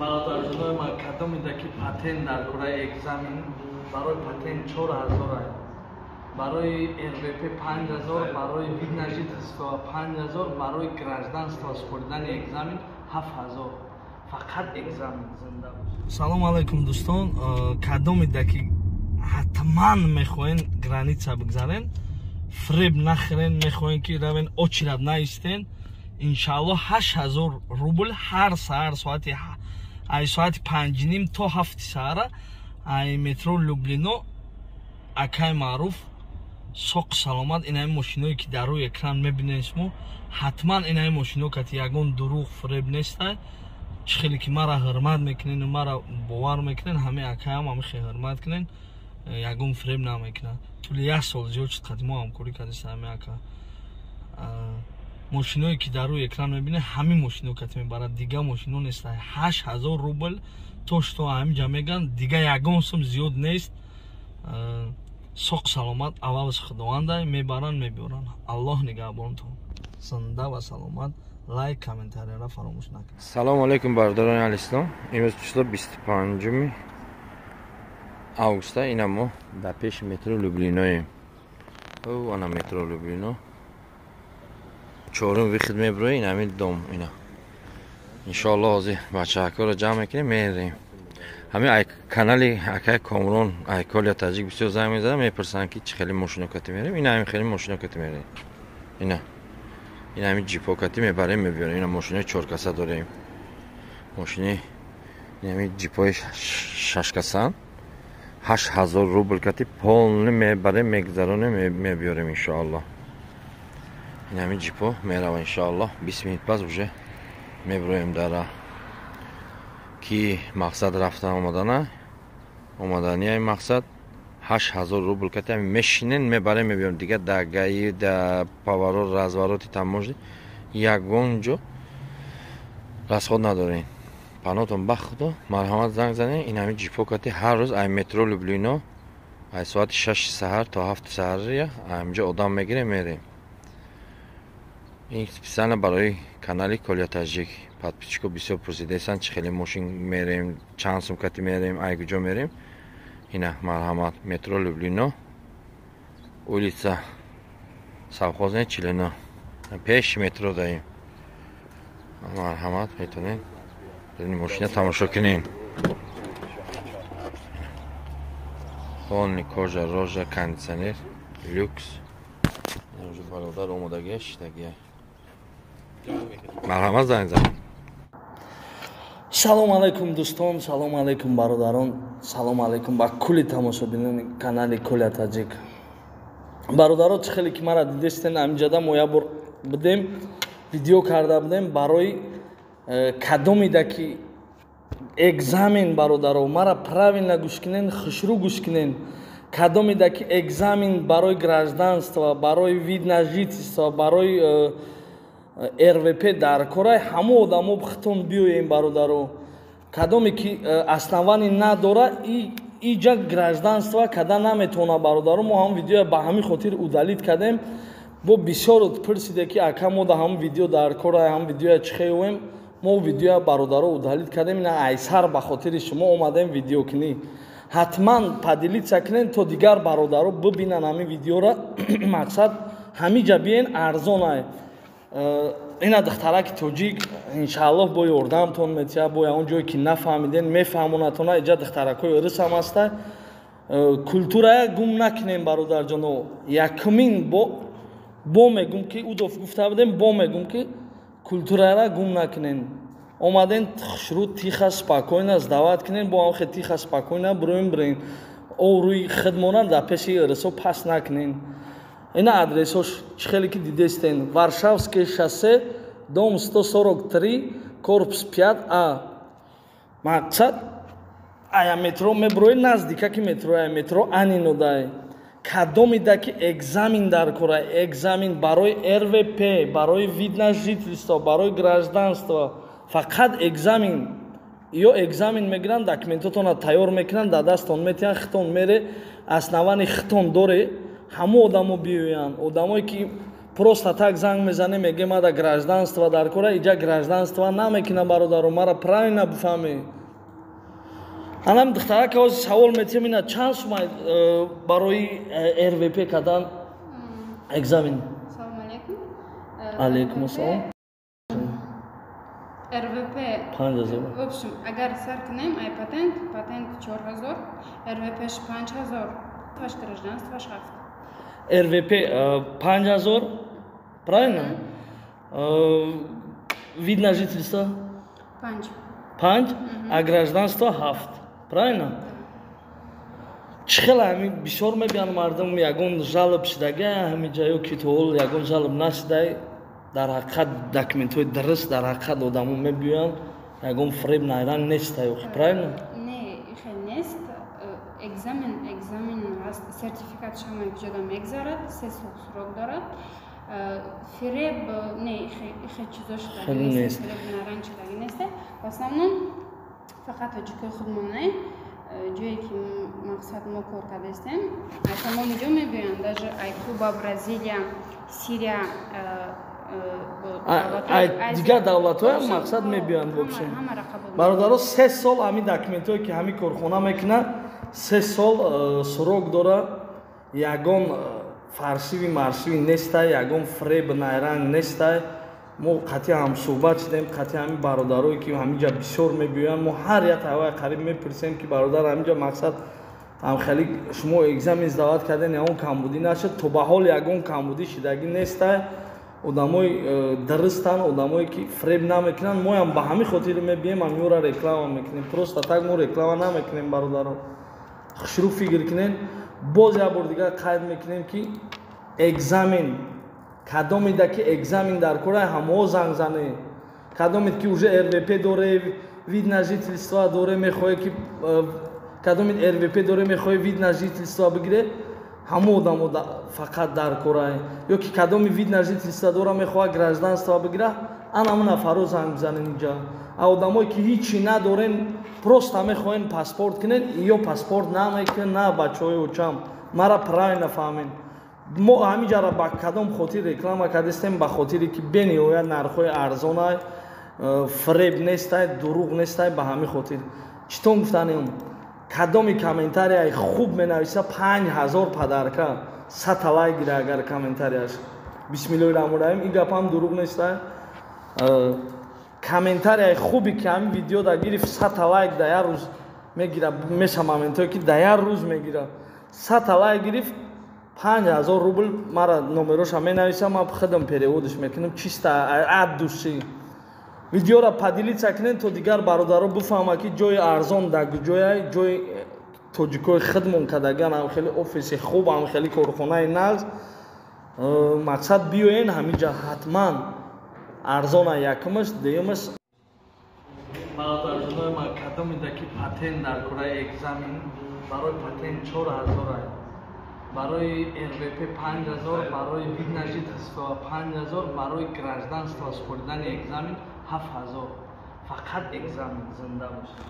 Бародарҷонои ман, кадомида ки патент дар кораи экзамен, барои патент 4000, барои РВП 5000, барои вид на жительство 5000, барои гражданство супоридани экзамен 7000. Фақат экзамен. Зинда. Салом алайкум, дӯстон. Кадомида ки ҳатман мехоҳен граница бигзарен, фреб нахӯрен, мехоҳен ки равен, очередь наистен, иншаалло, 8000 рубл ҳар саҳар соати ай соати 5:30 то 7 саҳара ай метро Люблино акай Маъруф соқ саломат. Инаи мошиное ки дар рӯи экран мебинед шумо, ҳатман инаи мошино кати ягон дурӯғ, фреб нестай. Чӣ хеле ки мара ҳурмат мекунен, мара бовар мекунен, ҳамаи акаям ҳами хел ҳурмат кунен, ягон фреб намекунад. Тӯли як сол зиёд шуд қати мо ҳамкорӣ кардест ҳами ака. Мошиное ки дар рӯи экран мебинед, ҳамин мошино кати мебарад, дига мошино нест. 8000 рубл то что ҳаминҷа меган, дига ягон сум зиёд нест. Соқ саломат, аввалш худовандай, мебаранд, мебиёранд. Аллоҳ нигаҳбонтон, зинда ва саломат. Лайк, комментарияра фаромӯш накунед. Салому алайкум, бародарони алислом. Имрӯз число 25-уми августа. Ина мо дар пеши метро Люблиноем. Ана метро Люблино, чорум выход меброи, ин ҳамин дом. Ина, иншоалло, ҳозир бачаҳакоро ҷамъ мекунем, мерем. Ҳамин канали акай Комрон Айколия Таҷик бисёр занг мезанад, мепурсанд, ки чӣ хеле мошино кати мерем. Ина ҳамин хеле мошино кати мерем. Ина ҳамин ҷипо кати мебарем, мебиёрем. Ина мошинои чоркаса дорем, мошини ҳамин ҷипои шашкасан. 8000 рубл кати полный мебарем, мегузаронем, мебиёрем, иншоалло. Ин ҳамин ҷипо мерава, иншоалло, 20 минут пас уже меброем дара. Ки мақсад рафтан омадана омаданияи мақсад, 8000 рубл кати мешинен, мебарем, мебиёрем. Дига да ГАИ, да поворот, развороти таможни ягон ҷо расход надорем. Панотон ба худо, марҳамат, занг занед. Ин ҳамин ҷипо кати ҳар рӯз ай метро Люблино ай соати 6 саҳар то 7 саҳария ҳаминҷо одам мегирем, мерем. Ин специально барои канали Колия Таҷик. Подписчико бисёр пурсидаистанд, чӣ хеле мошин мерем, чанд сум кати мерем, ай куҷо мерем. Ина, марҳамат, метро Люблино, улица Совхозная, 49, пеши метро даем. Марҳамат, метонед мошина тамошо кунем. Полный кожа рожа, кондиционер, люкс. Бародар омодагия, шиштагия. Марҳамат, занг занед. Салом алайкум, дӯстон, салом алайкум, бародарон, салом алайкум ба кулли тамошобинони канали Коля Таҷик. Бародаро, чӣ хеле ки мара дидестен, ҳаминҷада мо як бор будем, видео карда будем барои кадомида ки экзамен. Бародаро, мара правильно гӯш кунен, хушрӯ гӯш кунен. Кадомида ки экзамен барои гражданство, барои вид на жительство, барои РВП дар корай, ҳамо одамо хитон биёем. Бародаро, кадоме ки основание надора, иҷа гражданство када наметавона. Бародаро, мо ҳам видеоя ба ҳамин хотир удалить кардем. Бо бисёр пурсиде, ки ака, мо да ҳамн видео дар кора, ҳам видеоя чӣ хеёем. Мо видеоя, бародаро, удалить кардем. Ина айсар ба хотири шумо омадем видеокунӣ. Ҳатман поделиться кунен, то дигар бародаро бибинанд ҳамин видеора. Мақсад, ҳамиҷа биен, арзонай. Ина духтараки тоҷик, иншааллоҳ, бо ёрдамтон метиҳад, бо ягон ҷое ки нафаҳмиден, мефаҳмонатона. Иҷа духтаракҳои русам ҳаста. Культурая гум накунем, бародарҷоно. Якумин бо мегум, ки удоф гуфта будем, бо мегум, ки культурара гум накунен. Омаден, хушрӯ, тихо, спокойно сдавать кунен, бо ҳамхе тихо, спокойно броем, бирен. Обрӯи хидмона дар пеши русо паст накунен. Ина адресош чӣ хеле ки дидестен: Варшавское шоссе, дом 143, корпус 5 а. Мақсад, ая метро меброи, наздикаки метро, ая метро Анино дай. Кадомида ки экзамен дар кора, экзамен барои РВП, барои вид на жительство, барои гражданство, фақат экзамен. Ё экзамен мегиранд, документотонро тайёр мекунанд, дар дастон метиҳанд, хитон мере, основание хитон доре. Ҳамо одамо биёянд, одамое ки Просто так занг мезанем, меге мада гражданство дар кора, иҷа гражданство намекунам, бародаро, мара правильно бифаҳмед. Анам духтарака ҳозир савол метиҳем, ина чанд сума барои РВП кардан экзамен? Салом алейкум. Алейкум ассалом. РВП 5000. В общем, агар сар кунем ай патент, патент 4000, РВПш 5000, ваш гражданствош 7. РВП 5000, правильно? Вид на жительство? 5. 5, а гражданство 7, правильно? Чӣ хела ҳами бисёр мебиён мардум, ягон жалоб шидага ҳами ҷа ё ки то ҳол ягон жалоб нашидай? Дар ҳақиқат документҳои дуруст, дар ҳақиқат одамо мебиёянд, ягон фиреб, найранг неста ё, правильно? Не, хел нест. Экзамен ҳаст, сертификат шама ҷода мегзарад, 3 сол срок дорад. Фиреб не, ихе чизо шидаги нест, фиреб, найранг шидаги нест. В основном фақат тоҷикои худмон не, ҷое ки мақсад мо кор кардастем, ай тамоми ҷо мебиёянд, даже ай Куба, Бразилия, Сирия. Дигар давлатҳоям мақсад мебиёянд. Вообщем, бародаро, 3 сол ҳамин документҳое ки ҳамин корхона мекунад, 3 сол срок дора, ягон фальшивый маршивый нестай, ягон фреб, найранг нестай. Мо қатъи ҳамсӯҳбат шудем, қатъи ҳамин бародарое ки ҳаминҷа бисёр мебиёянд. Мо ҳар як ҳавай қариб мепурсем, ки бародар, ҳаминҷа мақсад ҳамхели шумо экзамен сдавать карден, ягон камбудӣ нашуд? То ба ҳол ягон камбудӣ шидагӣ нестай. Одамои дурустанд, одамое ки фреб намекунанд. Моям ба ҳамин хотир мебием, ҳамиёра реклама мекунем. Просто так мо реклама намекунем, бародаро, хушрӯ фикр кунем. Боз як бор дигар қайд мекунем, ки экзамен кадомида ки экзамен дар кора, ҳамао занг зане. Кадомед ки уже РВП доре, вид на жительство доре, мехоҳе ки кадомед РВП доре, мехоҳе вид на жительство бигире, ҳамо одамо фақат дар корае. Ё ки кадоми вид на жительство дора, мехоҳад гражданство бигира, ана нафаро занг бизанен инҷа. А одамое ки ҳичи надорен, просто мехоҳен паспорт кунен, ё паспорт намекунен. На, бачаҳои очам, мара правильно фаҳмен. Мо ҳамиҷара ба кадом хотир реклама кардастем? Ба хотире ки бениҳоят нархҳои арзонай, фреб нестай, дурӯғ нестай. Ба ҳамин хотир читон гуфтанем: кадоми комментарияи хуб менависа, 5000 подарка, 100-та лайк гира агар комментарияш. Бисмиллоҳи раҳмони раҳим, ин гапам дурӯғ нестай. Комментарияи хубе ки ҳамин видеода гирифт, 100-та лайк да як рӯз мегира, меша моментое ки да як рӯз мегира. 100-та лайк гирифт, 5000 рубл. Мара номероша менависам, ман худам переводиш мекунам, чисто от души. Видеора поделиться кунед, то дигар бародаро бифаҳмад, ки ҷои арзон дар ҷоя, ҷои тоҷикои худмон кардаган, ҳам хеле офиси хуб, ҳам хеле корхонаи нағз. Мақсад биёен ҳаминҷа, ҳатман арзона якумаш, дуюмаш. Бародарҷонои ман, кадомида ки патент дар кораи экзамен, барои патент 4000, барои РВП 5000, барои вид на жительство 5000, барои гражданство супоридани экзамен 7000. Фақат экзамен. Зинда бошед.